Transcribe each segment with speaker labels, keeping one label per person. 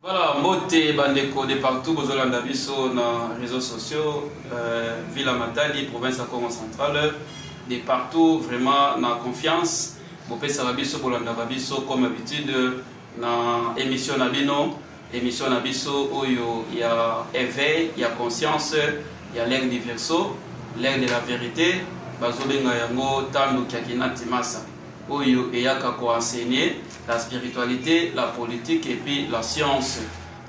Speaker 1: Voilà, mbote bandeko de partout bozolanda biso na réseaux sociaux, ville ya Matadi, province ya Congo Central, de partout vraiment na confiance bopesaka biso, bolandaka biso comme habitude na émission na bino, émission na biso oyo ya éveil ya conscience, ya l'ère du Verseau, l'ère de la vérité, bazobenga yango Tando Kiakinati Masa, oyo eyaka koenseigner la spiritualité, la politique et puis la science,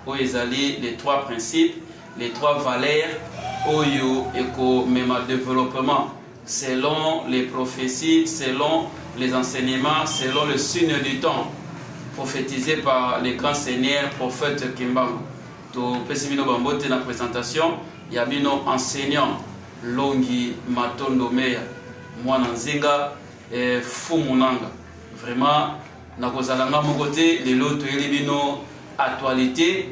Speaker 1: oyo ezali les trois principes, les trois valeurs oyo ekomema développement selon les prophéties, selon les enseignements, selon le signe du temps prophétisé par les grands seigneurs prophète Kimbangu. Topesi bino bambote na présentation ya bino enseignant Longi Matondo Meya, mwana Nzinga, fumu nanga. Vraiment nakozala nga moko te. Lelo toyeli bino actualité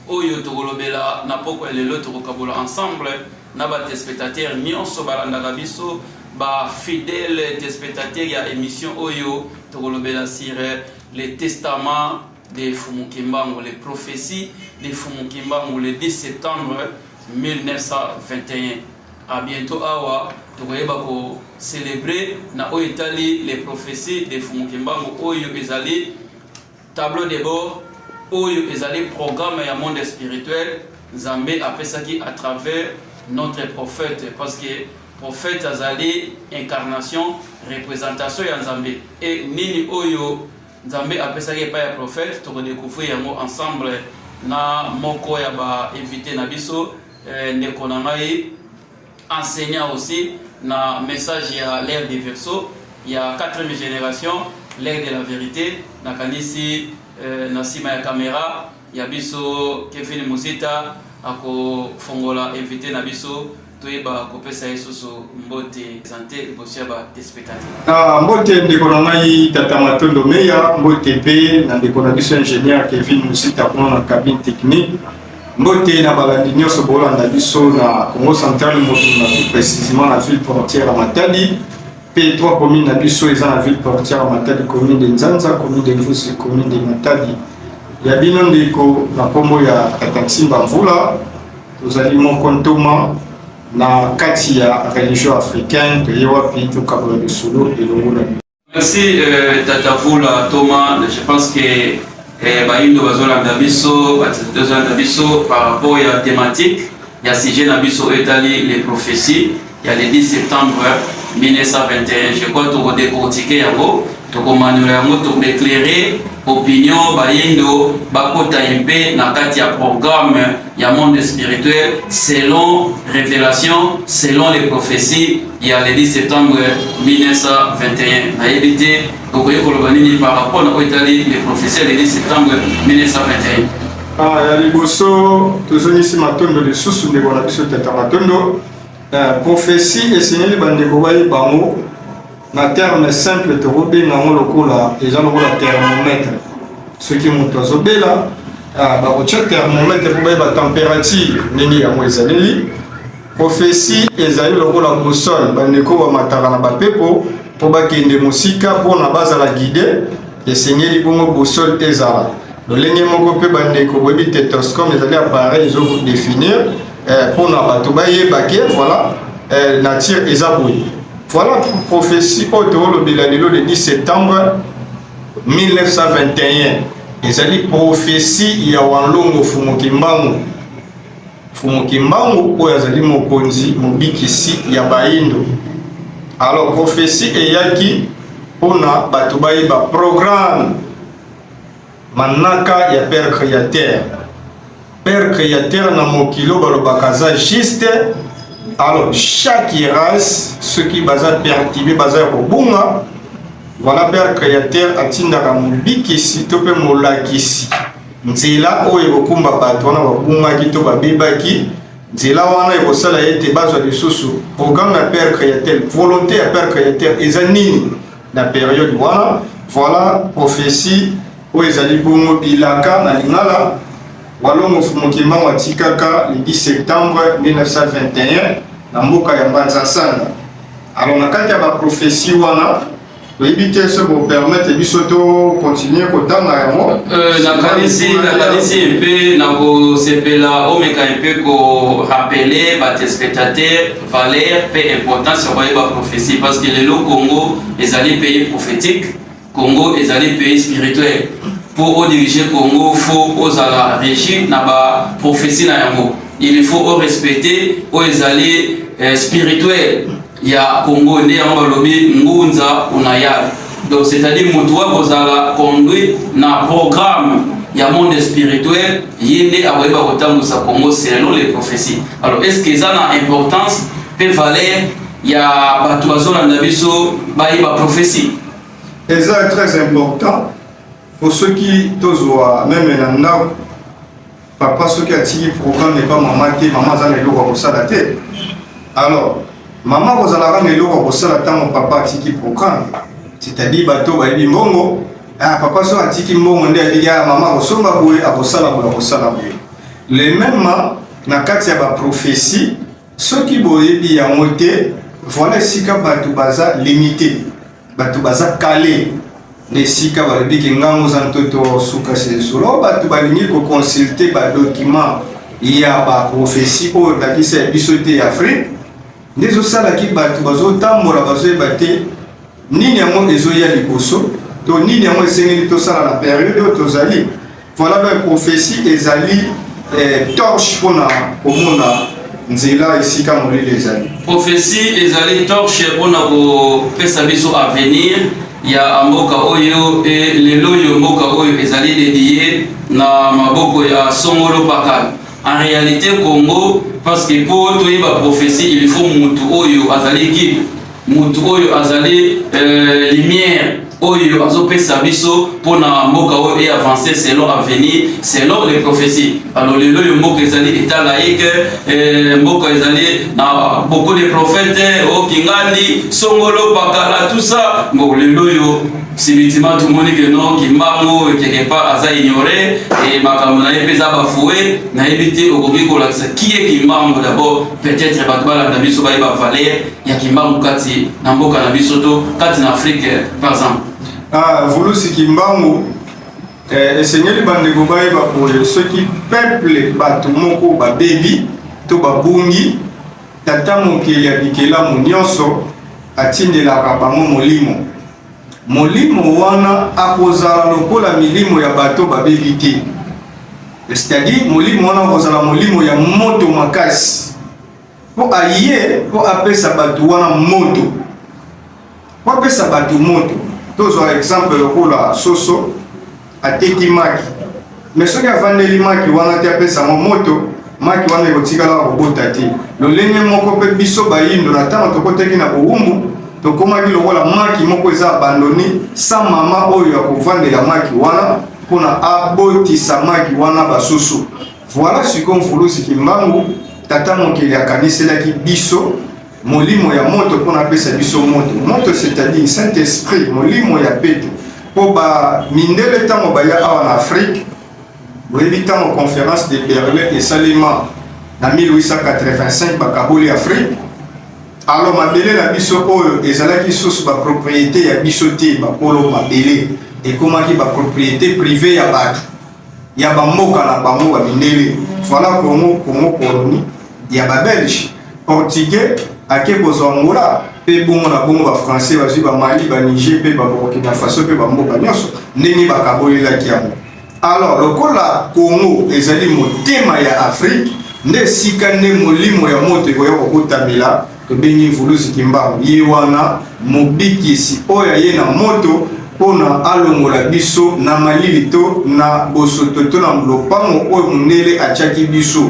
Speaker 1: oyo tokolobela na poko ya lelo. Tokokabola ensemble na batéléspectateur nyonso balandaka biso, bafidèle téléspectateur ya émission oyo. Tokolobela sur le testament de Fumu Kimbangu, les prophéties de Fumu Kimbangu le 10 septembre 1921. À bientôt. Awa tokoyeba kocélébrer na oyo etali les prophéties de Fumu Kimbangu, oyo ezali tableau de bord, oyo ezali programme ya monde spirituel Nzambe apesaki à travers notre prophète, parce que prophète azali incarnation, représentation ya Nzambe. E nini oyo Nzambe apesaki epai ya prophète, tokodécouvrir yango ensemble na moko ya bainvité na biso, ndeko na ngai, enseignant aussi na message ya l'ère des Verseau, ya quatrième génération, l'ère de la vérité. Nakanisi na nsima ya caméra ya biso, Kevin Muzita akofongola invité na biso, toyeba kopesa ye susu mbote sante liboso ya batéléspectateur.
Speaker 2: Ah, mbote ndeko na ngai Tata Matondo Meya, mbote mpe na ndeko na biso ingénieur Kevin Musita kuna na cabine technique, mbote na balandi nyonso bolanda biso na Congo Central mobimba, plus précisément na ville portière ya Matadi, mpe trois commune na biso eza na ville portière ya Matadi: commune de Nzanza, commune de Mvusi, commune de Matadi. Ya bino ndeko na nkombo ya Tata Nsimba Mvula, tozali moko ntoma na kati ya religion africaine. Toye wapi tokabola lisolo elongo na bino.
Speaker 1: Merci, Tata Vula Thomas. Je pense que bayindo bazolanda biso, bazolanda biso par rapport ya thématique ya sujet na biso oyo etali les prophéties ya le 10 septembre 1921. Je crois tokodécortiquer yango, tokomaniola yango, tokoéclairer opinion bayindo, bakota ye mpe na kati ya programme ya monde spirituel selon révélation, selon les prophéties ya le 10 septembre 1921. Nayebi te okoki koloba nini par rapport na oyo etali les prophéties ya le 10 septembre 1921.
Speaker 2: Ah, ya liboso, tozongisi matondo lisusu ndeko na biso Tata Matondo. Prophétie esengeli bandeko bayeba yango na terme simple, tokobenga yango lokola eza lokola thermomètre. Soki moto azobela, bakotia thermomètre mpo bayeba température ndenge yango ezaleli. Prophétie ezali lokola boussole. Bandeko bamataka na bapepo mpo bakende mosika, mpona bazala guide, esengeli bongo boussole ezala. Lolenge moko mpe bandeko boyebi stéthoscope, ezali appareil ezodéfinir mpona bato bayeba ke voilà, nature eza boye. Voilà, prophétie oyo toolobela lelo, le 10 septembre 1921, ezali prophétie ya Walongo Fumu Kimbangu. Fumu Kimbangu oyo azali mokonzi mobikisi ya bayindo. Alors prophétie eyaki mpona bato bayeba programme, manaka ya Père Créateur. Père Créateur na mokili oyo balobaka aza juste. Alors chaque race, soki baza perturbé, baza ya kobunga, voilà, Père Créateur atindaka mobikisi to mpe molakisi nzela oyo ekokumba bato wana babungaki to babebaki. Nzela wana ekosala ete bazwa lisusu programme ya Père Créateur, volonté ya Père Créateur eza nini na période wana. Voilà, prophétie oyo ezali bongo bilaka na lingala. Walongo Fumu Kimbangu atikaka le 10 septembre 1921 na mboka ya Mbanza Nsanda. Alors na kati ya baprophétie wana Toyebi te soki bopermettre biso to continuer kotanga yango.
Speaker 1: Nakanisi nakanisi mpe nakosepela omeka mpe korappeler batelespectateur valeur mpe importance ya koyeba prophétie, parce que lelo Congo ezali pays prophétique, Congo ezali pays spirituel. Mpo odirige Congo, faut ozala régi na baprophétie na yango. Il faut orespecter oyo ezali spirituel ya Congo. Nde yango balobi ngunza unayala, donc c'est-à-dire motu oyo kozala conduit na programme ya monde spirituel, ye nde akoyeba kotambusa Congo selon les prophéties. Alors, est ce que eza na importance mpe valeur ya bato bazolanda biso bayeba prophétie?
Speaker 2: Eza très important po soki tozwa même na ndako, papa soki atiki programme epa mama te, mama aza na eloko ya kosala te. Alors mama kozalaka na eloko ya kosala ntango papa atiki programme, c'est-à-dire bato bayebi mbongo. Ah, papa soki atiki mbongo nde ayebi ah, mama akosomba boye, akosala boye, akosala boye. Le même na kati ya baprophétie, soki boyebi yango te, voilà esika bato baza limité, bato baza kale na esika balobi ke ngango oza ntoto suka sesolo. Bato balingi koconsulter badocument ya baprophétie oyo ndakisa ya biso te ya Afrique, nde ezosalaki bato bazotambola, bazoyeba te nini yango ezoya liboso to nini yango esengeli tosala na période oyo tozali. Voilà, donc prophétie ezali torche mpona komona nzela esika molili ezali.
Speaker 1: Prophétie ezali torche mpona kopesa biso avenir ya mboka oyo. E lelo oyo mboka oyo ezali dédié na maboko ya songolo pakala. En réalité Congo, parce que mpo toyeba prophétie, il faut mutu oyo azali guide, mutu oyo azali lumière oyo azopesa biso mpona mboka oyo e avance selon avenir, selon les prophéties. Alors lelo oyo mboka ezali état laïque, mboka ezali na beaucoup de prophètes okingandi, songolo pakala, tout ça. Bon, lelo oyo subitement tomoni ke non, Kimbangu quelque part aza ignoré e makambo na ye mpe eza bafoué. Nayebi te, okoki kolakisa ki ye Kimbangu d'abord? Peut-être bato balanda biso bayeba valeur ya Kimbangu kati na mboka na biso to kati na Afrique par exemple.
Speaker 2: Ah, Vulusi Kimbangu, esengeli bandeko bayeba boye: soki peuple, bato moko babebi to babungi, Tata Mokeli ya bikelamu nyonso atindelaka bango molimo. Molimo wana akozala lokola milimo ya bato babebi te, c'est-à-dire molimo wana akozala molimo ya moto makasi mpo aye mpo apesa bato wana moto, mpo apesa bato moto. Tozwa exemple lokola soso ateki maki, mais soki avandeli maki wana te, apesa yango moto, maki wana ekotikala kobota te. Lolenge moko mpe biso bayindo, na ntango tokotaki na bowumbu, tokomaki lokola maki moko eza abandonné, sans mama oyo ya kovandela maki wana mpona abotisa maki wana basusu. Voilà sikoyo Mfulusi Kimbangu, Tata Mokili akaniselaki biso molimo ya moto mpona apesa biso moto. Moto, c'est-à-dire Saint Esprit, molimo ya peto. Mpo bamindele ntango baya awa na Afrique, boyebi ntango Conférence de Berlin esalema na 1885, bakaboli Afrique. Alors mabele na biso oyo ezalaki susu bapropriété ya biso te, bakolo mabele, ekomaki bapropriété privé ya bato ya bamboka na bango, bamindele. Voilà Congo, Congo colonie ya Babelge. Portugais ake kozwa Angola mpe bongo na bongo, Bafrançais bazwi Bamali, Baniger mpe Baburkina Faso mpe bamboka nyonso ndenge bakabolelaki yango. Alors lokola Congo ezali motema ya Afrique, nde esika nde molimo ya moto ekoya kokotamela. Tobengi Mvuluzi Kimbangu, ye wana mobikisi oyo aye na moto mpona alongola biso na malili to na bosoto to na lopango oyo mondele atiaki biso.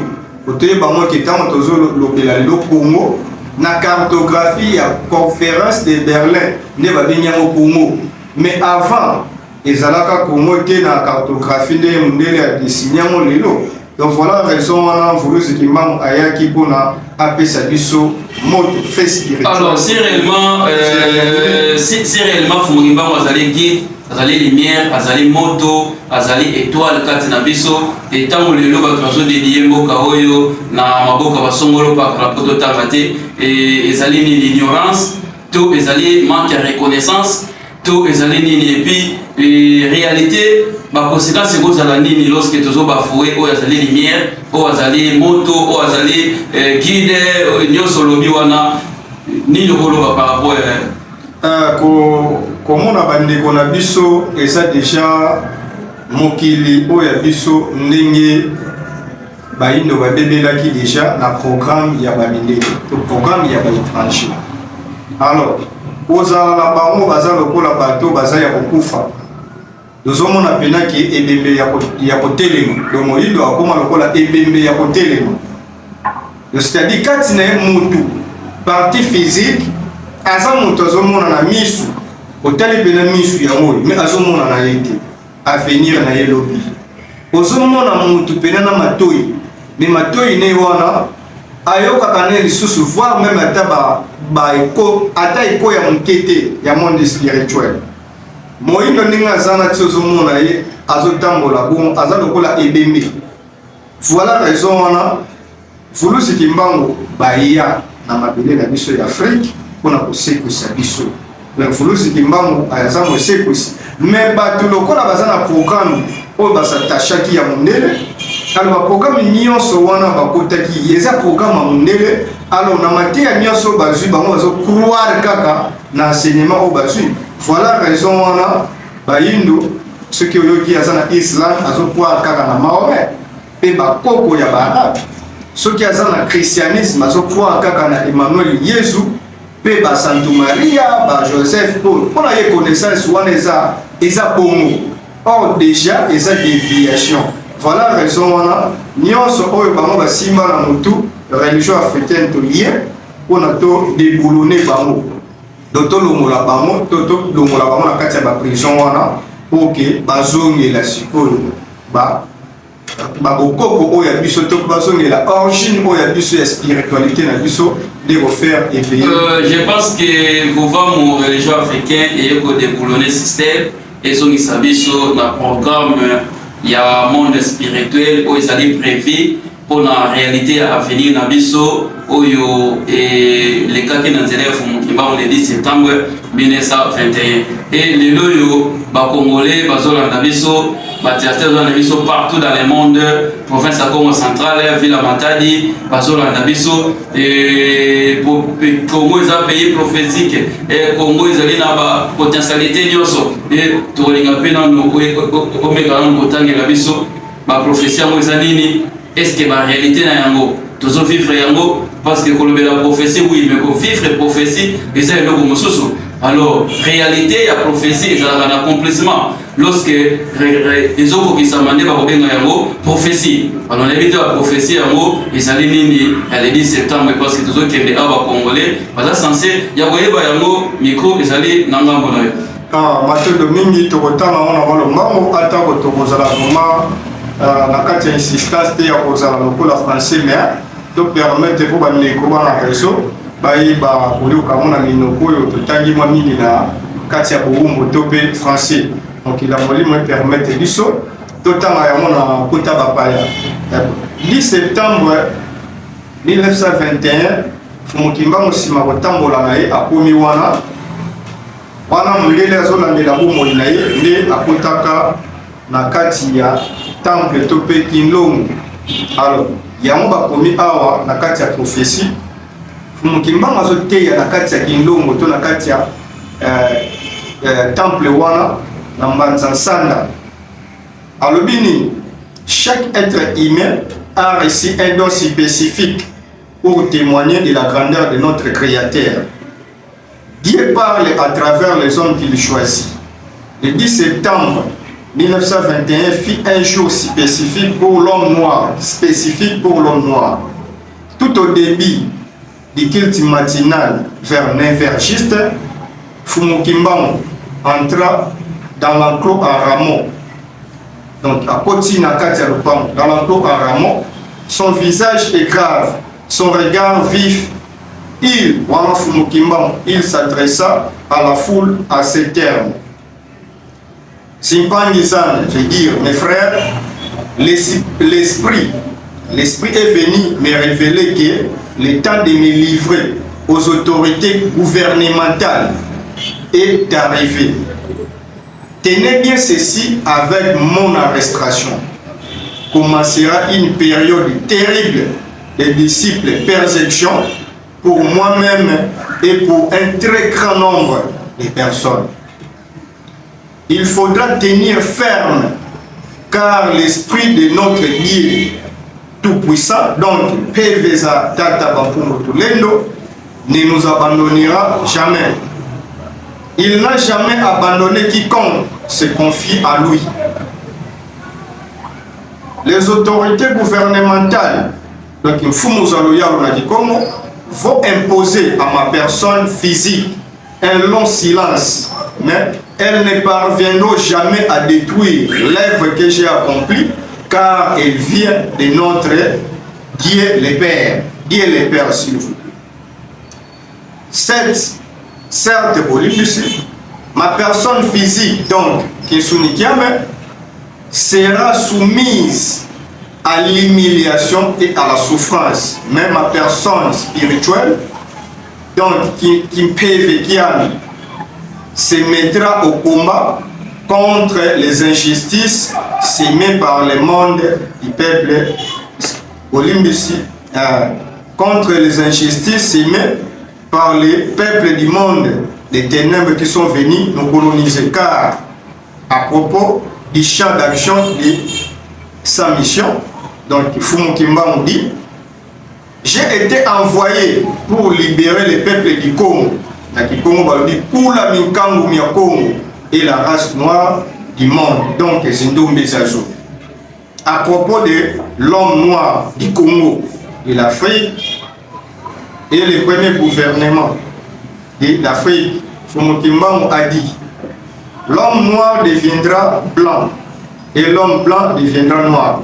Speaker 2: Toyeba moke, ntango tozolobela lelo Congo, na cartographie ya Conférence de Berlin nde babengi yango Congo, mais avant ezalaka Congo te na cartographie nde mondele adessiner yango lelo. Donc voilà raison wana Mvuluzi Kimbangu ayaki mpona apesa biso moto, feu spirituel.
Speaker 1: Alors si réellement Fumu Kimbangu azali guide, azali lumière, azali moto, azali étoile kati na biso, ntango lelo bato bazodédier mboka oyo na maboko basongolo pakala po totanga te, ezali nini? Ignorance to ezali manque ya reconnaissance? To ezali nini? Et puis réalité, baconséquence ekozala nini lorsque tozo bafouer oyo azali lumière, oyo azali moto, oyo azali guide nyonso olobi wana? Nini okoloba par rapport ya
Speaker 2: Komona bandeko na biso, eza deja mokili oyo ya biso, ndenge bayindo babebelaki deja na programme ya bamindele to programme ya baétranger. Alors kozala na bango, baza lokola bato baza ya kokufa. Tozomona mpena ke ebembe ya kotelema. Do moyindo akóma lokola ebembe ya kotelema, c'est-à-dire kati na ye mutu, partie physique, aza moto azomona na misu, otali mpena misu yango oyo, mais azomona na ye te avenir na ye lobi. Ozomona motu mpena na matoi, mais matoi ne wana ayokaka ne lisusu, voire même ata baécho, ata écho ya moke te ya monde spirituel. Moyindo ndenge aza na ti, ozomona ye azotambola bongo, aza lokola ebembe. Voilà raison wana Mvuluzi Kimbangu baya na mabele na biso ya Afrique mpona kosekwisa biso. Mvuluzi Kimbangu aza mosekwisi, mais bato lokola baza na programme oyo basatachaki ya mondele, alors baprogramme nyonso wana bakotaki eza programme ya mondele. Alors na mateya nyonso bazwi, bango bazocroire kaka na enseignement oyo bazwi. Voilà raison wana bayindo, soki oyoki aza na islam, azocroire kaka na Mahomet mpe bakoko ya baarabe. Soki aza na christianisme, azocroire kaka na Emmanuel Yezu mpe basantu Maria, bajoseph oyo mpona ye connaissance wana eza bongo. Or déjà eza déviation. Voilà raison wana nyonso oyo bango basimba na motu religion africaine, toye mpona to déboulonner bango, do tolongola bango, to tolongola bango na kati ya baprison wana mpo ke bazongela sikoyo ba babokoko oyo ya biso, to bazongela origine oyo ya biso ya spiritualité na biso, nde kofaire éveiller.
Speaker 1: Je pense que mouvement religion africain eye kodéboulonner système, ezongisa biso na programme ya monde spirituel oyo ezali prévu mpona réalité ya avenir na biso, oyo elekaki na nzela ya Fumu Kimbangu le 10 septembre 1921. E lelo oyo bacongolais bazolanda biso, batheatre bazolanda biso partout dans le monde, province ya Congo Central, ville ya Matadi, bazolanda biso. Congo eza pays prophétique, Congo ezali na bapotentialité nyonso. E tokolinga mpe nano omeka nano kotangela biso baprophétie yango eza nini. Est ce que baréalité na yango tozovivre yango? Parce que kolobela prophétie, oui, mais kovivre prophétie eza eloko mosusu. Alors réalité ya prophétie ezalaka na accomplissement. Lorsque ezokokisama nde bakobenga yango prophétie. Alors nayebi te baprophétie yango ezali nini ya le 10 septembre, parce que tozokende awa, bacongolais baza censé ya koyeba yango. Micro ezali na ngambo na yo.
Speaker 2: Ah, matondo mingi. Tokotanga ngo na malombango, atako tokozala vraiment na kati ya insistance te ya kozala lokola français, mais to permettre mpo bandeko bana réseau bayeba koyoka yango na minoko oyo totangi mwa mingi na kati ya bowumbu to mpe français. Donc ila molimo epermettre biso totanga yango na kota bapaya. 10 septembre 1921, Fumu Kimbangu, nsima kotambola na ye, akomi wana. Wana mondele azolandela bomoi na ye, nde akotaka na kati ya temple to mpe kinlongo. Alors yango bakomi awa na kati ya prophétie, Fumu Kimbangu azoteya na kati ya kinlongo to na kati ya temple wana na Mbanza Nsanda. Alobi nini? Chaque être humain a reçu un don spécifique pour témoigner de la grandeur de notre Créateur. Dieu parle à travers les hommes qu'il choisit. Le 10 septembre 1921 fut un jour spécifique pour l'homme noir, spécifique pour l'homme noir. Tout au début du culte matinal, vers 9h juste, Fumu Kimbangu entra dans l'enclos à rameaux. Donc, akoti na kati ya lopango, dans l'enclos à rameaux, son visage est grave, son regard vif. Il, wana Fumu Kimbangu, il s'adressa à la foule à ces termes: Simpangi Zan, veut dire mes frères, l'esprit est venu me révéler que le temps de me livrer aux autorités gouvernementales est arrivé. Tenez bien ceci avec mon arrestation. Commencera une période terrible de disciples persécution pour moi-même et pour un très grand nombre de personnes. Il faudra tenir ferme car l'esprit de notre Dieu Tout-Puissant, donc Peveza Tata Bampungu Tulendo, ne nous abandonnera jamais. Il n'a jamais abandonné quiconque se confie à lui. Les autorités gouvernementales, donc Mfumu Zaloyalo na Kikongo, vont imposer à ma personne physique un long silence, mais elles ne parviendront jamais à détruire l'œuvre que j'ai accomplie, car elle vient de notre Dieu le Père. Dieu le Père, s'il vous plaît. Cette, certes, Bolimbisi, ma personne physique, donc, Kinsuni Kiame, sera soumise à l'humiliation et à la souffrance. Mais ma personne spirituelle, donc Kimpeve Kiami, se mettra au combat contre les injustices semées par le monde du peuple Olimbisi, contre les injustices semées par les peuples du monde des ténèbres qui sont venus nous coloniser. Car, à propos du champ d'action de sa mission, donc Fumu Kimbangu dit, j'ai été envoyé pour libérer le peuple du Congo. Na Kikongo balobi kula minkangu mia Congo et la race noire du monde. Donc Zindombe Zazo. À propos de l'homme noir du Congo, de l'Afrique et le premier gouvernement de l'Afrique, Fumu Kimbangu a dit, l'homme noir deviendra blanc et l'homme blanc deviendra noir,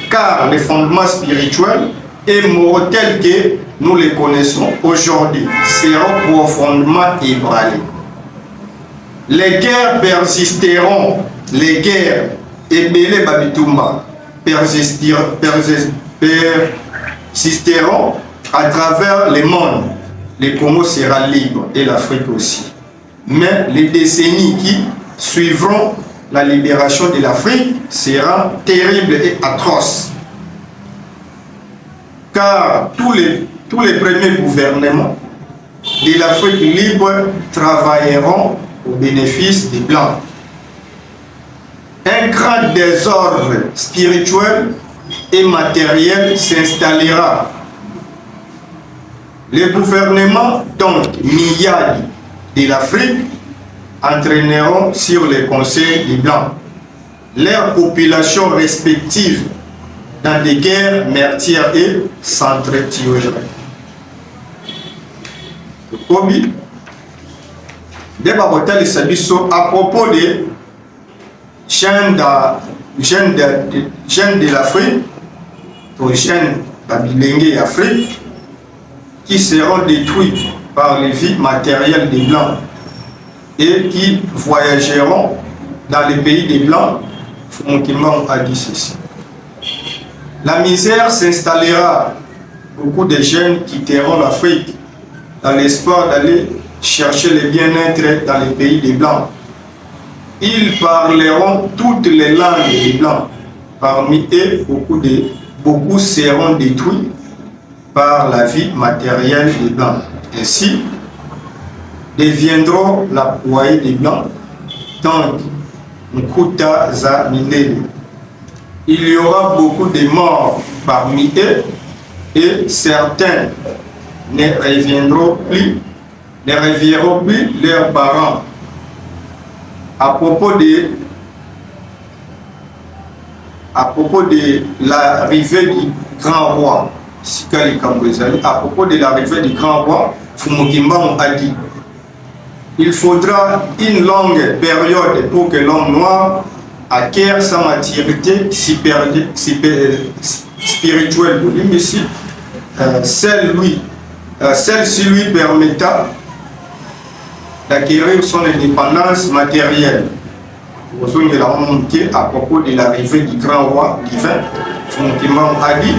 Speaker 2: car les fondements spirituels et moraux tels que nous les connaissons aujourd'hui seront profondément ébranlés. Les guerres persisteront, les guerres ebele babitumba persisteront à travers le monde. Le Congo sera libre et l'Afrique aussi. Mais les décennies qui suivront la libération de l'Afrique seront terribles et atroces. Car tous les premiers gouvernements de l'Afrique libre travailleront au bénéfice des Blancs. Un grand désordre spirituel et matériel s'installera. Les gouvernements, donc milliards de l'Afrique, entraîneront sur les conseils des Blancs leurs populations respectives dans des guerres meurtrières et s'entretueraient. Tokobi nde bakotalisa biso à propos de jeune de, jeune de, jeune de l'Afrique to jeune babilenge ya Afrique qui seront détruits par les vies matérielles des Blancs et qui voyageront dans les pays des Blancs. Fumu Kimbangu a dit ceci. La misère s'installera. Beaucoup de jeunes quitteront l'Afrique dans l'espoir d'aller chercher le bien-être dans les pays des Blancs. Ils parleront toutes les langues des Blancs. Parmi eux, beaucoup seront détruits par la vie matérielle des Blancs. Ainsi, deviendront la proie des Blancs, donc Nkuta za Mindele. Il y aura beaucoup de morts parmi eux et certains ne reviendront plus, ne reverront plus leurs parents. À propos de l'arrivée du grand roi, sika likambo ezali, à propos de l'arrivée du grand roi, Fumu Kimbangu a dit, il faudra une longue période pour que l'homme noir acquiert sa maturité spirituelle. Celle-ci lui permettra d'acquérir son indépendance matérielle. À propos de l'arrivée du grand roi divin, Fumu Kimbangu a dit,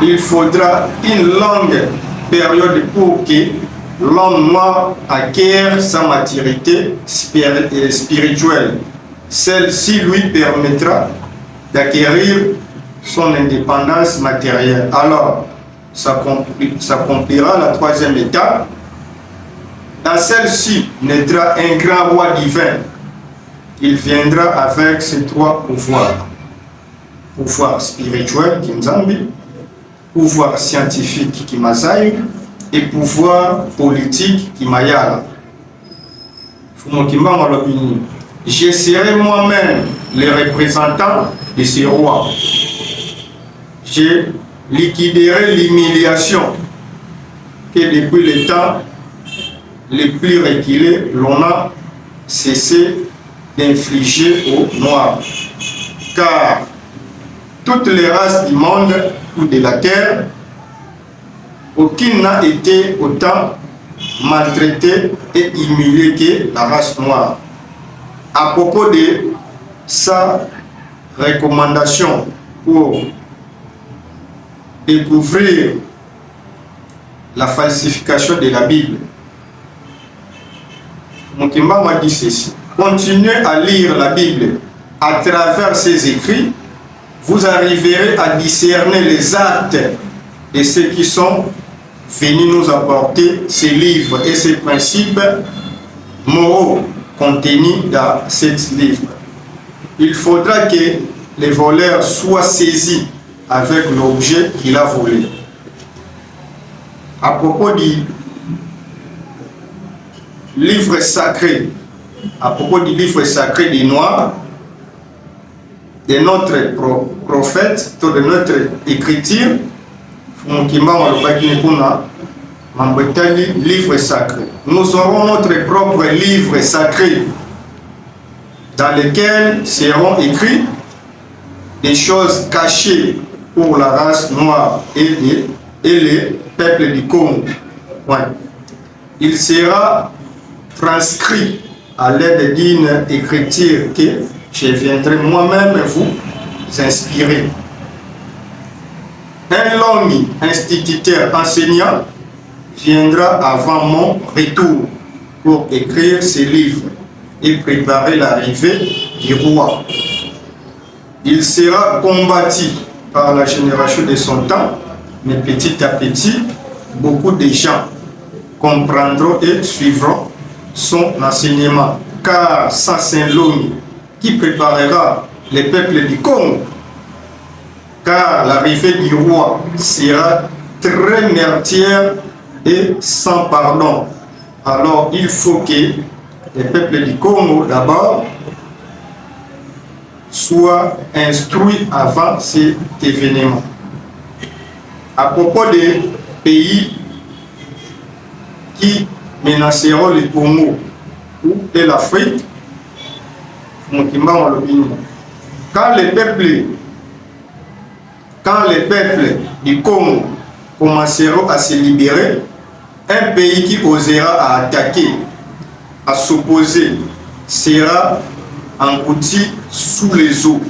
Speaker 2: il faudra une longue période pour que l'homme noir acquiert sa maturité spirituelle. Celle-ci lui permettra d'acquérir son indépendance matérielle. Alors, s'accomplira la troisième étape. Dans celle-ci naîtra un grand roi divin. Il viendra avec ses trois pouvoirs. Pouvoir spirituel, Kinzambi, pouvoir scientifique, Kimasaï, et pouvoir politique, Kimayala. Je serai moi-même le représentant de ce roi. Je liquiderai l'humiliation que depuis le temps les plus reculés, l'on a cessé d'infliger aux Noirs. Car toutes les races du monde ou de la terre, aucune n'a été autant maltraitée et humiliée que la race noire. À propos de sa recommandation pour découvrir la falsification de la Bible, Mukimba m'a dit ceci. Continuez à lire la Bible à travers ses écrits, vous arriverez à discerner les actes de ceux qui sont venus nous apporter ces livres et ces principes moraux contenus dans ces livre. Il faudra que les voleurs soient saisis avec l'objet qu'il a volé. À propos du livre sacré, à propos du livre sacré des Noirs, de notre pro prophète to de notre écriture, Mukimba alobaki mpona mambo etali livre sacré. Nous aurons notre propre livre sacré dans lequel seront écrits des choses cachées pour la race noire et les, et les peuples du Congo. Point. Il sera transcrit à l'aide d'une écriture que je viendrai moi-même vous inspirer. Un long instituteur enseignant viendra avant mon retour pour écrire ses livres et préparer l'arrivée du roi. Il sera combattu par la génération de son temps, mais petit à petit, beaucoup de gens comprendront et suivront son enseignement. Car sans Saint-Loni, qui préparera les peuples du Congo, car l'arrivée du roi sera très meurtrière et sans pardon. Alors il faut que les peuples du Congo d'abord soient instruits avant cet événement. À propos des pays qui menaceront le Congo ou et l'Afrique, quand les peuples quand les peuples du Congo commenceront à se libérer, un pays qui osera à attaquer, à s'opposer, sera englouti sous les eaux.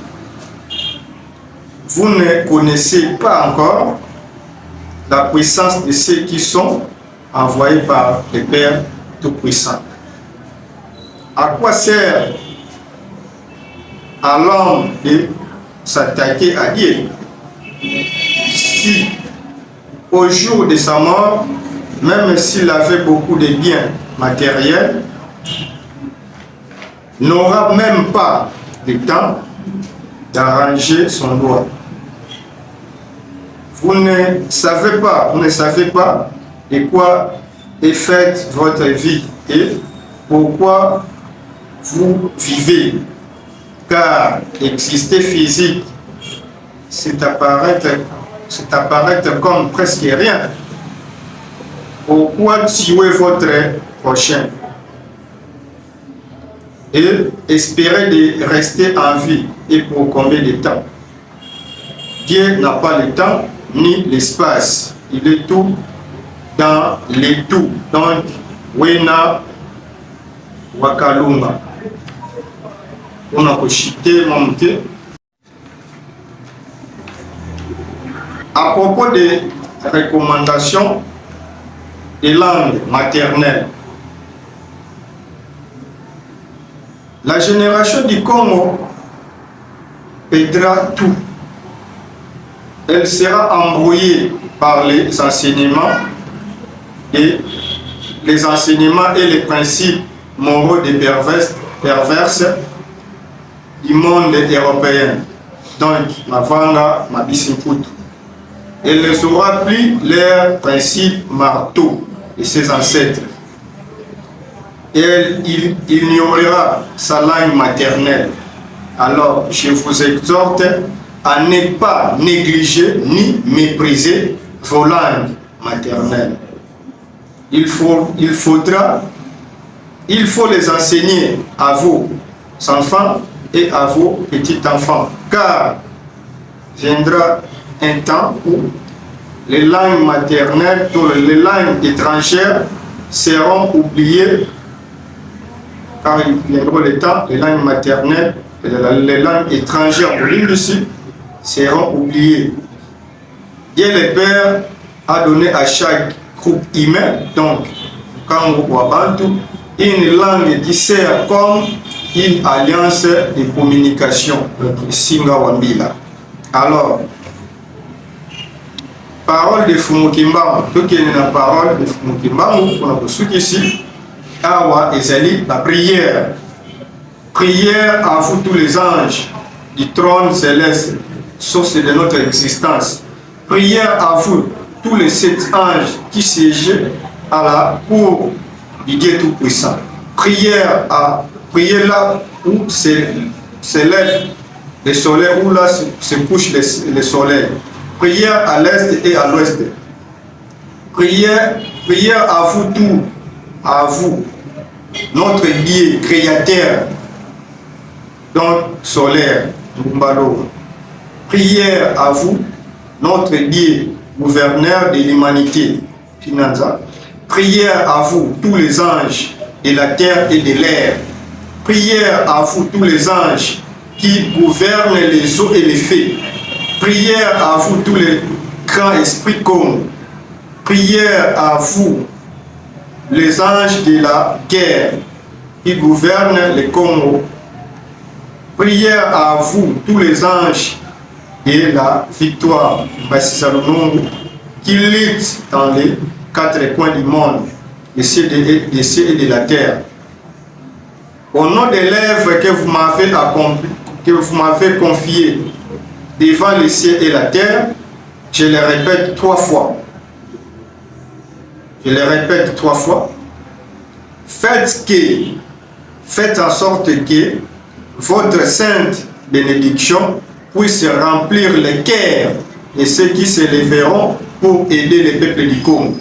Speaker 2: Vous ne connaissez pas encore la puissance de ceux qui sont envoyés par le Père Tout-Puissant. À quoi sert à l'homme de s'attaquer à Dieu si au jour de sa mort, même s'il avait beaucoup de biens matériels, n'aura même pas le temps d'arranger son doigt. Vous ne savez pas, vous ne savez pas de quoi est faite votre vie et pourquoi vous vivez. Car exister physique, c'est apparaître, c'est apparaître comme presque rien. Pourquoi tuer votre prochain et espérer de rester en vie et pour combien de temps Dieu n'a pas le temps ni l'espace. Il est tout dans les tout. Donc, Wena Wakalunga. On a koshite mwa moke. À propos des recommandations des langues maternelles, La génération du Congo perdra tout. Elle sera embrouillée par les enseignements et les enseignements et les principes moraux des perverses, perverses du monde européen. Donc, Mavanga, Mabisi Mputu. Elle ne saura plus leurs principes marteaux de ses ancêtres. Elle il ignorera sa langue maternelle. Alors, je vous exhorte à ne pas négliger ni mépriser vos langues maternelles. Il, faut, il faudra, il faut les enseigner à vos enfants et à vos petits-enfants, car viendra un temps où les langues maternelles ou les langues étrangères seront oubliées, car il viendra le temps, les langues maternelles, les langues étrangères ici seront oubliées. Dieu le Père a donné à chaque groupe humain, donc Kango ou Bantu, une langue qui sert comme une alliance de communication, donc Singa Wambila. Alors, parole de Fumu Kimbangu, tokende na parole de Fumu Kimbangu mpona kosukisi awa ezali la prière. Prière à vous tous les anges du trône céleste, source de notre existence. Prière à vous tous les sept anges qui siègent à la cour du Dieu Tout-Puissant. Prière à prier là où s'élève le soleil, où là se couche le soleil. Prière à l'est et à l'ouest. Prière, prière à vous tous, à vous, notre Dieu créateur, donc solaire, Ngumbalo. Prière à vous, notre Dieu, gouverneur de l'humanité, Kinanza. Prière à vous, tous les anges de la terre et de l'air. Prière à vous, tous les anges qui gouvernent les eaux et les feux. Prière à vous, tous les grands esprits Congo. Prière à vous, les anges de la guerre qui gouvernent le Congo. Prière à vous, tous les anges de la victoire, qui luttent dans les quatre coins du monde, des cieux et de la terre. Au nom de l'œuvre que vous m'avez accompli, que vous m'avez confiée devant les cieux et la terre, je le répète trois fois. Je le répète trois fois. Faites que, faites en sorte que votre sainte bénédiction puisse remplir les cœurs de ceux qui se lèveront pour aider le peuple du Congo.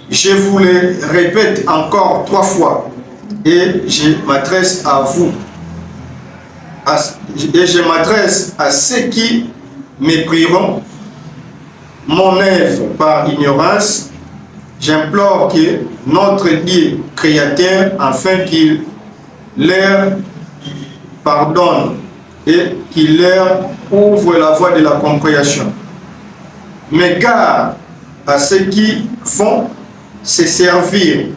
Speaker 2: Je vous le répète encore trois fois et je m'adresse à vous. Et je m'adresse à ceux qui mépriront mon œuvre par ignorance. J'implore que notre Dieu créateur, afin qu'il leur pardonne et qu'il leur ouvre la voie de la compréhension. Mais gare à ceux qui vont se servir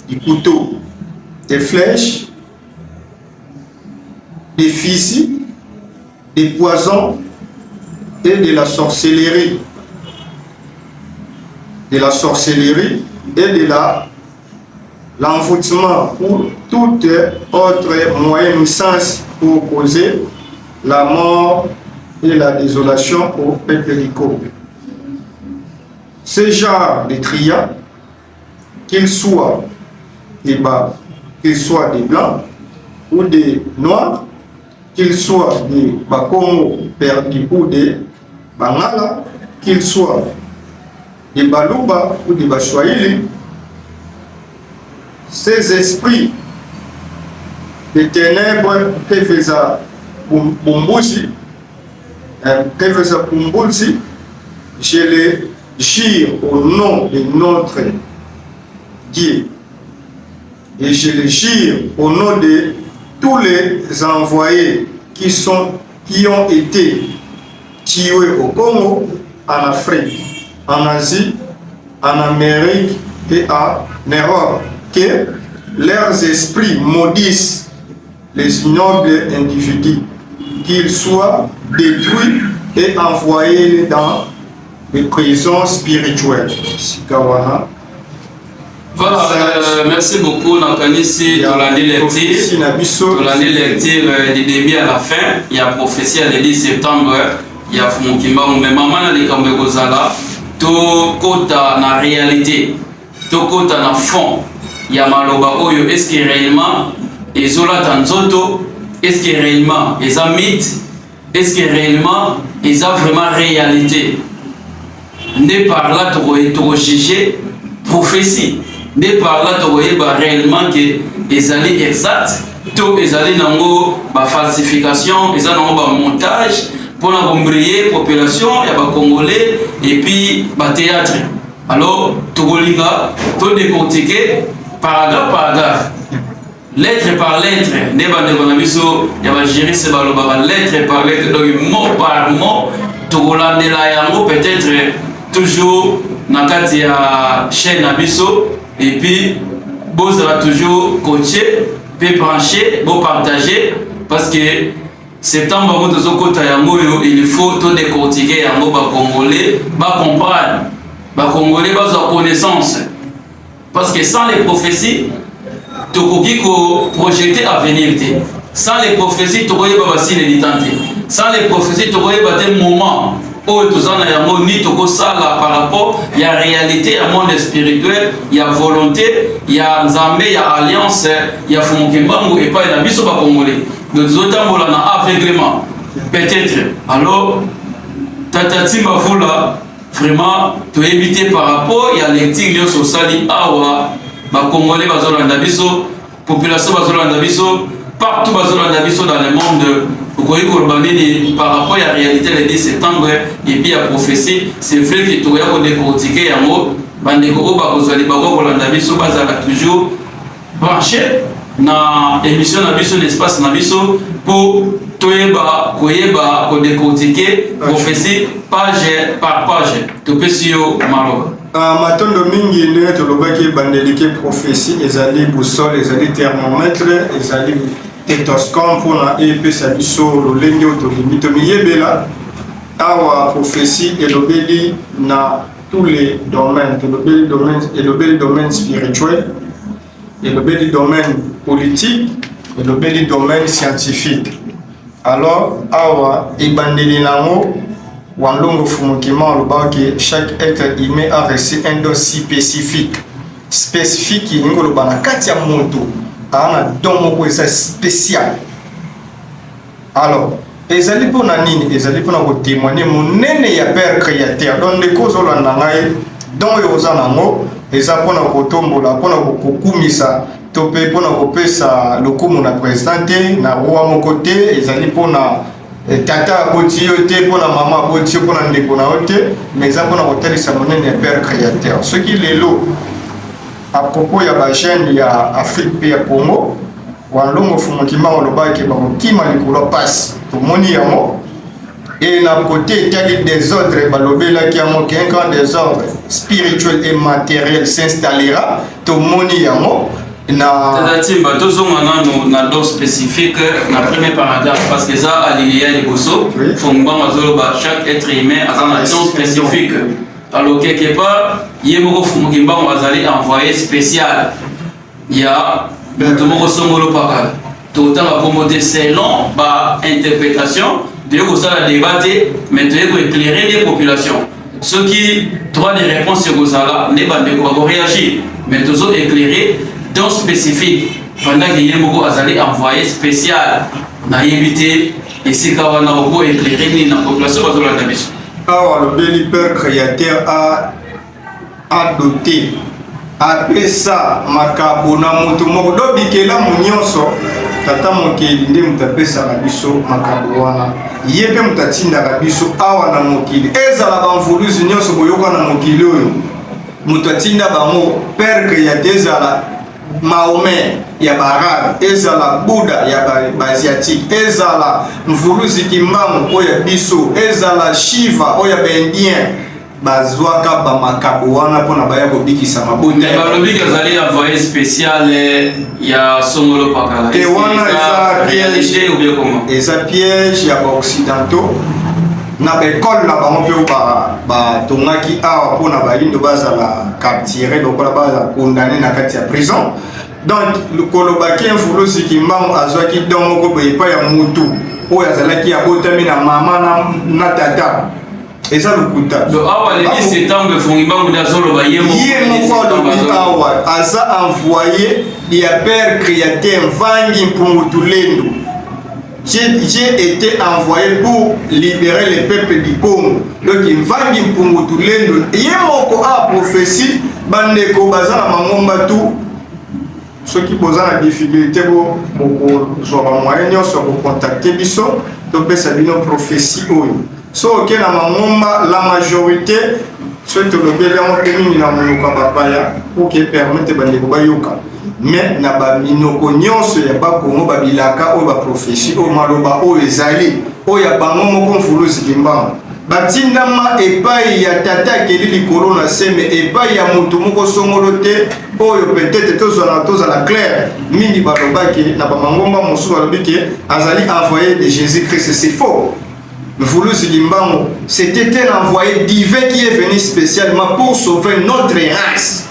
Speaker 2: du couteau, des flèches, des fusils, des poisons et de la sorcellerie. De la sorcellerie et de la l'envoûtement ou tout autre moyen nuisance pour causer la mort et la désolation au peuple du Congo. Ce genre de tria, qu'ils soient des bas, qu'ils soient des blancs ou des noirs, qu'ils soient des Bakongo perdus ou des Bangala, qu'ils soient des Baluba ou des Baswahili, ces esprits de ténèbres Kefeza Bumbuzi, Kefeza Bumbuzi, je les jure au nom de notre Dieu. Et je le jure au nom de tous les envoyés qui, sont, qui ont été tués au Congo, en Afrique, en Asie, en Amérique et en Europe, que Leurs esprits maudissent les ignobles individus, qu'ils soient détruits et envoyés dans les prisons spirituelles. Sika wana.
Speaker 1: Voilà, merci beaucoup nakanisi tolandi lecture
Speaker 2: na biso.
Speaker 1: Tolandi lecture du début à la fin ya prophétie ya le 10 septembre ya Fumu Kimbangu. Mais mama, na likambo ekozala, tokota na réalité, tokota na fond ya maloba oyo. Est ce que réellement ezolata nzoto? Est ce que réellement eza mythe? Est ce que réellement eza vraiment réalité? Nde par là tokojuge prophétie, nde par là tokoyeba réellement ke ezali exact to ezali nango bafalsification, eza nango bamontage mpona koembrouiller population ya bacongolais et puis bathéâtre. Alors tokolinga todécortiquer paragraphe paragraphe, lettre par lettre, nde bandeko na biso ya bajuriste balobaka lettre par lettre, donc mot par mot tokolandela yango, peut-être toujours na kati ya chaîne na biso. Et puis bozala toujours coaché mpe branché, bopartage, parce que septembre yango tozokɔta yango oyo, il faut todécortiquer yango, bacongolais bacomprendre, bacongolais bazwa connaissance, parce que sans les prophéties tokoki koprojeter avenir te. Sans les prophéties, tokoyeba basigne du temps te. Sans les prophéties, tokoyeba te moment oyo toza na yango, ni tokosala par rapport ya réalité ya monde spirituel, ya volonté ya Nzambe, ya alliance ya Fumu Kimbangu epai na biso bacongolais. Donc tozotambola na aveuglement peut-être. Alors tata Timba Vula, vraiment toyebi te, par rapport ya lecture nyonso osali awa, bacongolais bazolanda biso, population bazolanda biso partout, bazolanda biso dans le monde, okoki koloba nini par rapport ya réalité le 10 septembre et puis ya prophétie? C'est vrai que tokoya kodécortiquer yango. Bandeko oyo bakozwa libako kolanda biso, bazala toujours branché na émission na biso, na espace na biso, mpo toyeba koyeba kodécortiquer prophétie page par page. Topesi yo maloba.
Speaker 2: Matondo mingi. Ndenge tolobaki ebandeli ke prophétie ezali boussole, ezali thermomètre, ezali stéthoscope mpona epesa biso lolenge oyo tolingi tomiyebela. Awa prophétie elobeli na tous les domaines. Tolobeli domaine, elobeli domaine spirituel, elobeli domaine politique, elobeli domaine scientifique. Alors awa ebandeli nango, Walongo Fumukima alobaki: chaque être humain a reçu un don spécifique. Spécifique elingi koloba na kati ya moto aa na don moko eza spécial. Alors ezali mpona nini? Ezali mpona kotémoigne monene ya Père créateur. Donc ndeko ozolanda ngai, don oyo oza nango eza mpona kotombola, mpona kokumisa to mpe mpona kopesa lokumu na président te, na roi moko te. Ezali mpona tata aboti yo te, mpona mama aboti yo, mpona ndeko na yo te, mais eza mpona kotalisa monene ya Père créateur. Soki lelo, à propos ya bajeune ya Afrique mpe ya Congo, Walongo Fumukima olobaki bakokima likolo pasi, tomoni yango. E na côté etali désordre, balobelaki yango ke un grand désordre spirituel et matériel s'installera, tomoni yango na
Speaker 1: Tata Timba, tozonga nanu na don spécifique na premier paragraphe, parce que eza alinéa liboso. Fongbango azoloba chaque être humain aza na don spécifique. Alors quelque part ye moko Fumu Kimbangu azali envoyé spécial ya moto moko songolo pakala, totanga kombo te, selon bainterprétation. Toye kosala débat te, mais toye koéclairer nde population. Soki droit de réponse ekozala, nde bandeko bakoréagir, mais tozo éclairer don spécifique pendant ke ye moko azali envoyé spécial. Nayebi te esika wana oko éclairer nini na population bazolanda biso.
Speaker 2: Awa alobeli Père créateur a adoté, apesa makabo na moto moko do bikelamu nyonso. Tata mokeli nde moto apesaka biso makabo wana, ye mpe moto atindaka biso awa na mokili. Ezala bamvuluzi nyonso boyoka na mokili oyo, moto atinda bango Père créateur. Ezala Mahomet ya baarabe, ezala Buda ya baasiatique, ezala Mvuluzi Kimbangu oyo ya biso, ezala Shiva oyo ya baindien. Bazwaka ba makabo wana mpona baya kobikisa mabota.
Speaker 1: Mais balobi ke azali envoyé spécial ya songolo pakala.
Speaker 2: Te wana eza
Speaker 1: piège ou bien comment?
Speaker 2: Eza piège ya ba occidentaux na ba école na bango mpe batongaki awa mpona bayindo bazala capture lokola bazala condamné na kati ya prison. Donc koloba ke Mvuluzi Kimbangu azwaki don moko boye epai ya mutu oyo azalaki abotami na mama na, na tata eza lokuta.
Speaker 1: Donc awa le 10 septembre Mfumu Kimbangu nde azoloba ye moko.
Speaker 2: Ye moko alobi awa aza envoyé ya père créateur Mvangi Mpungu Tulendo. J'ai été envoyé pour libérer le peuple du Congo. Donc Mvangi Mpungu Tulendo ye moko a prophétie bandeko baza na mangomba tout soki boza na difficulté bo bokozwa ba moyen nyonso ya kocontacte biso topesa bino prophétie oyo. So oke na mangomba la majorité soki tolobeli yango mpe mingi na monoko ya bapaya pour ke permettre bandeko bayoka mais na baminoko nyonso ya bakongo babilaka oyo baprofesi oyo maloba oyo ezali oyo ya bango moko mfuluzi kimbangu batindama epai ya tata akeli likolo na se me epai ya moto moko songolo te oyo peut-être tozala tozala clair mingi balobaki na bamangomba mosusu balobi ke azali envoyé de jésus christ c'est faux. Mvuluzi Kimbangu, c'était un envoyé divin qui est venu spécialement pour sauver notre race.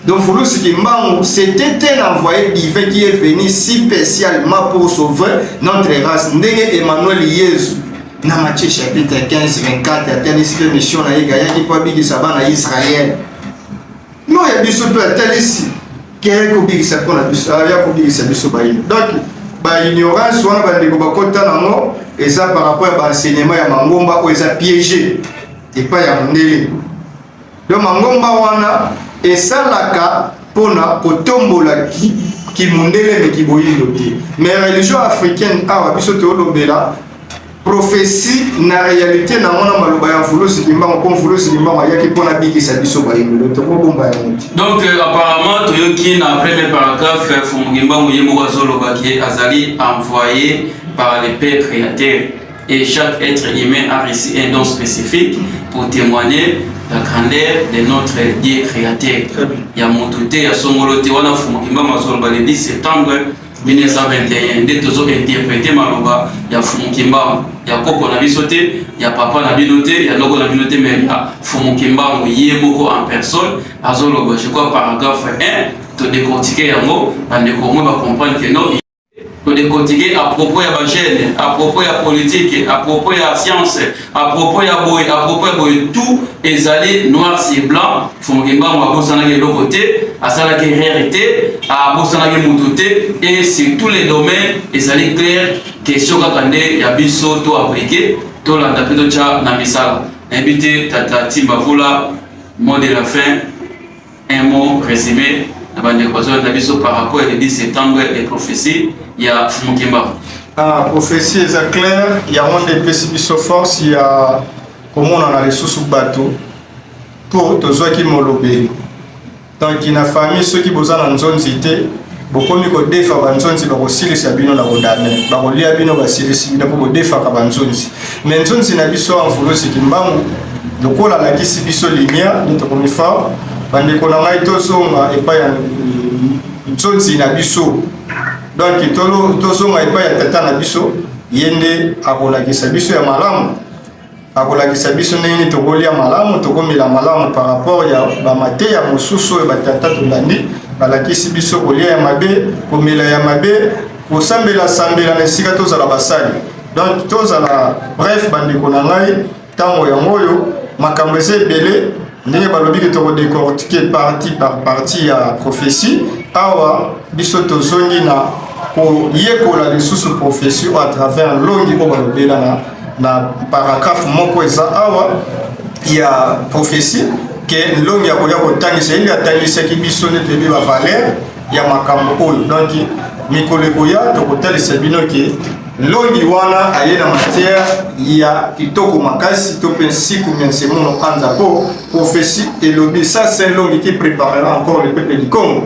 Speaker 2: Donc Mvuluzi Kimbangu, c'était un envoyé divin qui est venu spécialement pour sauver notre race. Ndenge Emmanuel Yezu na Matthieu chapitre 15 24 atalisi mpe mission na ye ayaki mpo abikisa bana Israël. No ya biso mpe atalisi ke ayaki kobikisa mpo na biso, aya kobikisa biso bayini. Donc ba ignorance wana bandeko bakota nango eza par rapport ya ba enseignement ya mangomba oyo eza piégé epai ya mondele. Donc mangomba wana esalaka mpona kotombola kimondele me kiboyindo te. Mais religion africaine awa biso toolobela prophetie na réalité na mona maloba ya Mvuluzi Kimbangu mpo Mvuluzi Kimbangu ayaki mpo nabikisa biso bayindo tokobomba yango te.
Speaker 1: Donc apparemment toyoki na premier paragraphe Mfumu Kimbangu ye moko azoloba ke azali envoyé par le Père créateur et chaque être humain a reçu un don spécifique pour témoigner la grandeur de notre Dieu créateur. Ya moto te ya songolo te wana Mfumu Kimbangu azoloba le 10 septembre 1921 nde tozo interprete maloba ya Fumu Kimbangu ya koko na biso te ya papa na bino te ya noko na bino te mais ya Fumu Kimbangu ye moko en personne azoloba. Je crois paragraphe 1 to décortiquer yango bandeko omwe ba comprendre que non to décortiquer à propos ya ba jeunes, à propos ya politique, à propos ya science, à propos ya boye, à propos ya boye, tout ezali noir sur blanc. Mfumu Kimbangu abosanaki eloko te, asalaki erreur te, abosanaki moto te, et sur tous les domaines ezali clair. Question kaka nde ya biso to appliquer, tolanda mpe totya na misala. Nayebi te tata Timba Vula, mot de la fin, un mot résumé na bandeko bazolanda biso par rapport ya le 10 septembre les prophéties ya Mfumu Kimbangu.
Speaker 2: Ah, prophétie eza claire, yango nde epesi biso force ya komonana lisusu bato mpo tozwaki molobeli. Donc na famille soki boza na nzonzi te bokomi kodefa banzonzi bakosilisa bino na kodame bakolia bino basilisi bino mpo bodefaka banzonzi me nzonzi na biso ya mvuluzi kimbangu lokola alakisi biso lumière nde tokomi fort bandeko na ngai tozonga epai ya nzonzi na biso donc tozonga epai ya tata na biso ye nde akolakisa biso ya malamu akolakisa biso ndenge nini tokolia malamu tokomela malamu par rapport ya bamateya mosusu oyo batata tolandi balakisi biso kolia ya mabe komela ya mabe kosambela sambela na esika tozala basali donc tozala bref bandeko na ngai ntango yango oyo makambo eza ebele ndenge balobi ke tokodecortike partie par partie ya prophetie awa biso tozongi na koyekola lisusu prophetie oyo à travers longi oyo balobela na, na paragraphe moko eza awa ya prophetie ke nlongi akoya kotangisa ye nde atangisaki biso nde toyebi bavaleur ya makambo oyo donc mikolo ekoya tokotalisa bino ke Longi wana aye na matière ya kitoko makasi to pe nsiku mia nsemono anza po prophetie elobi ça c'est longi qui préparera encore le peuple du Congo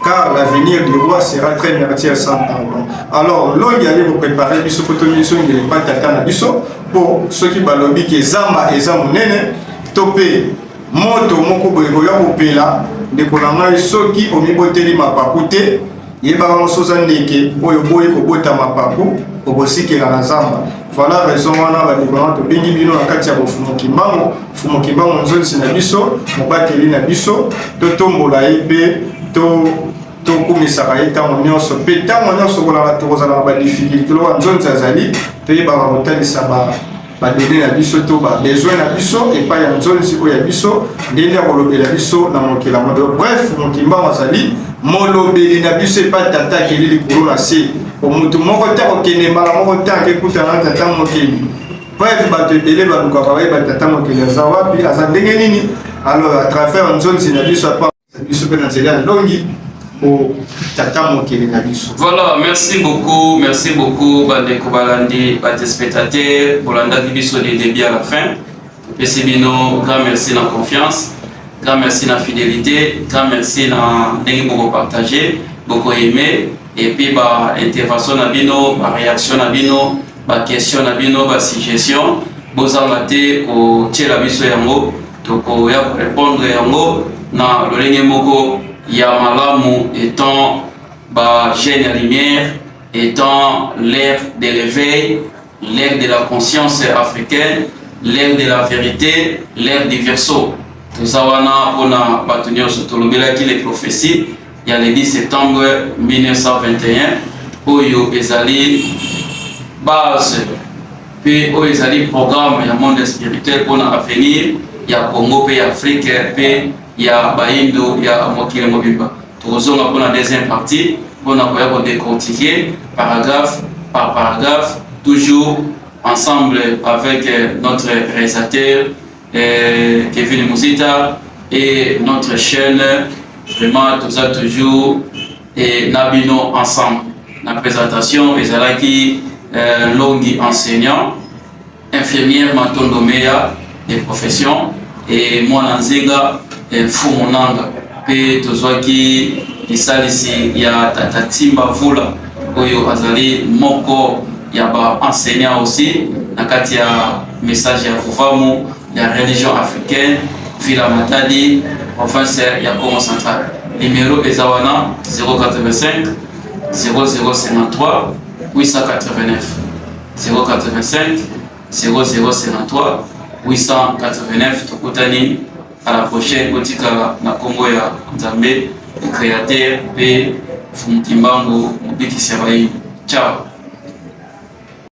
Speaker 2: car l'avenir du roi sera très meurtrier sans pardon. Alors longi aye ko préparer biso po tomizongela epa tata na biso po soki balobi ke zamba eza monene. to mpe moto moko boye koya kopela. Ndeko na ngai, soki omiboteli mapapu te, yebaka ngo soza ndeke oyo boyi kobota mapapu, okosikela na zamba. Voilà raison wana, bandeko na, tobengi bino na kati ya bofumu Kimbangu. Fumu Kimbangu, nzonzi na biso, mobateli na biso, totombola ye mpe to tokumisaka ye ntango nyonso. Mpe ntango nyonso kolala, tokozala na badifficulté, lokola nzonzi azali, toyebaka kotalisa ba badonnées na biso to babesoin na biso epai ya nzonzi oyo ya biso, ndenge ya kolobela biso na mokili yango. Bref, Mokimbango azali molobeli na biso epai tata akeli likolo na se. Motu moko te akokende mbala moko te akekutana na tata mokeli. Bref, bato ebele balukaka bayeba tata mokeli aza wapi, aza ndenge nini. Alors, à travers nzonzi na biso, apa biso mpe na nzela ya ndongi po tata mokeli na biso.
Speaker 1: Voilà, merci beaucoup, merci beaucoup, bandeko balandi, batéléspectateur, bolandaki biso du début à la fin. Topesi bino grand merci na confiance, grand merci na fidélité, grand merci na ndenge bokopartage, bokoaime, et puis baintervention na bino, baréaction na bino, baquestion na bino, basuggestion, bozanga te kotiela biso yango, tokoya korépondre yango na lolenge moko ya malamu, étant bajeune ya lumière, étant l'ère de l'éveil, l'ère de la conscience africaine, l'ère de la vérité, l'ère du verseau. Toza wana mpona bato nyonso. Tolobelaki les prophéties ya le 10 septembre 1921, oyo ezali base mpe oyo ezali programme ya monde spirituel mpona avenir ya Congo mpe ya Afrique mpe ya bayindo ya mokili mobimba. Tokozonga mpona deuxième partie mpona koya kodécortiquer paragraphe par paragraphe, toujours ensemble avec notre réalisateur Kevin Muzita et notre chaîne. Vraiment, toza toujours et na bino ensemble. Na présentation ezalaki Longi, enseignant, infirmière Matondo Meya de profession, et mwana Nzinga Mfumu Nanga. Mpe tozwaki lisalisi ya tata Timba Vula, oyo azali moko ya ba enseignant aussi na kati ya message ya Vuvamu ya religion africaine, ville ya Matadi, province ya Congo Central. Numéro eza wana: 085 0053 889, 085 0053 889. Tokutani à la prochaine. Kotikala na nkombo ya Nzambe créateur mpe Mfumu Kimbangu, mobikisi ya bayini. Ciao.